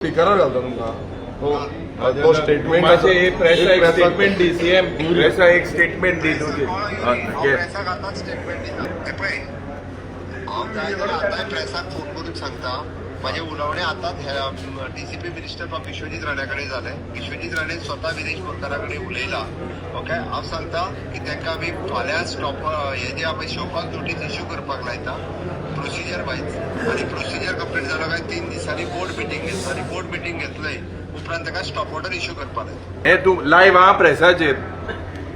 स्पिकरार घालता तुमकां तो स्टेटमेंट. मातशें प्रेसा एक स्टेटमेंट दी. सीएम, प्रेसा एक स्टेटमेंट दी तुजी. हांव प्रेसाक आतांच स्टेटमेंट दिता. हें पळय, हांव जाय जाल्यार आतांय प्रेसाक फोन करून सांगता. म्हाजें उलोवणें आतांच डीसीपी मिनिस्टर बाब विश्वजीत राण्या कडेन जालें. विश्वजीत राणे स्वता विरेश बोरकारा कडेन उलयला. ओके, हांव सांगता की तांकां आमी फाल्यां स्टॉप हे जे आमी शोकॉज नोटीस इश्यू करपाक लायता प्रोसिजर वायज आनी प्रोसिजर कंप्लीट जालो काय 3 दिसांनी बोर्ड मिटींग घेतलो आनी बोर्ड मिटींग घेतले उपरांत ताका स्टॉप ऑर्डर इश्यू करपाक लायता. हे तूं लायव्ह आहा प्रेसाचेर.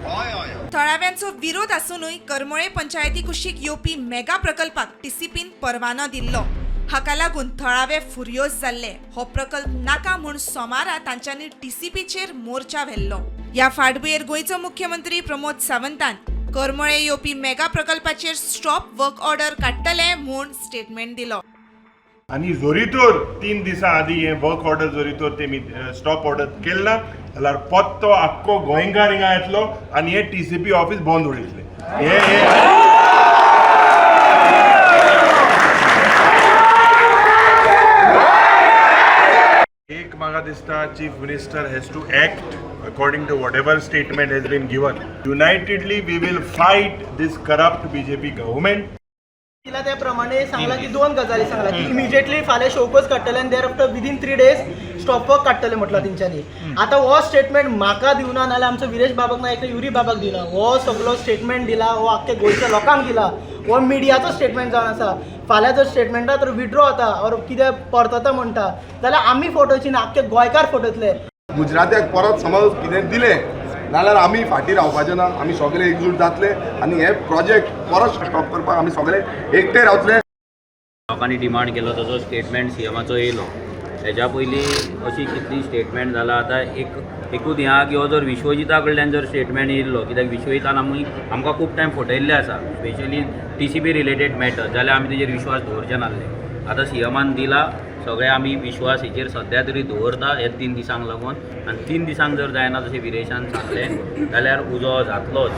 हय हय हय थळाव्यांचो विरोध आसुनूय करमळे पंचायती कुशीक येवपी मेगा प्रकल्पाक टीसीपीन परवानो दिल्लो. हाका लागून थळावे फुर्योज जाल्ले. हो प्रकल्प नाका म्हूण सोमारा तांच्यांनी टीसीपीचेर मोर्चा व्हेल्लो. ह्या फाटभुंयेर गोंयचो मुख्यमंत्री प्रमोद सावंतान करमळे येवपी मेगा प्रकल्पाचेर स्टॉप वर्क ऑर्डर काडटले म्हूण स्टेटमेंट दिलो. आनी जरी तर 3 दिसां आदी हें वर्क ऑर्डर जरी तर तेमी स्टॉप ऑर्डर केलें ना जाल्यार पत्तो आख्खो गोंयकार हिंगा येतलो आनी हें टीसीपी ऑफीस बंद उडयतले. हे हे एक म्हाका दिसता, Chief Minister has to act according to whatever statement has been given. Unitedly we will fight this corrupt BJP government. तिला त्याप्रमाणे सांगला की दोन गजाली सांगला की इमिजिएटली फाल्यां शोकॉज काडटले आनी thereafter within 3 days stop work काडटले म्हटलं तेंच्यांनी. आतां हो स्टेटमेंट म्हाका दिवना, नाल्यार आमचो विरेश बाबाक ना, एकटो युरी बाबाक दिना. हो सगलो स्टेटमेंट दिला, हो आख्खे गोंयच्या लोकांक दिला. हो मिडियाचो स्टेटमेंट जावन आसा. फाल्यां जर स्टेटमेंटा तर विड्रॉ जाता ऑर कितें परतता म्हणटा जाल्यार आमी फटोवची ना, आख्खे गोंयकार फटयतले. गुजरात्याक परत समज कितें दिलें नाल्यार आमी फाटीं रावपाचे ना. आमी सगळे एकजूट जातले आनी हे प्रोजेक्ट परत स्टॉप करपाक आमी सगळे एकटे रावतले. लोकांनी डिमांड केलो तसो स्टेटमेंट सीएमाचो येयलो. हेज्या पयलीं अशी कितली स्टेटमेंट जाला. आतां एक एकूच हें आहा की हो जर विश्वजिता कडल्यान जर स्टेटमेंट येयल्लो, कित्याक विश्वजितान आमी आमकां खूब टायम फटयल्ले आसा, specially TCP related matter, जाल्यार आमी तेजेर विश्वास दवरचे नासले. आतां सीएमान दिला, सगळे आमी विश्वास हेचेर सद्या तरी दवरता हे 3 दिसांक लागून. आनी 3 दिसांक जर जायना, जशें विरेशान सांगलें, जाल्यार उजो जातलोच.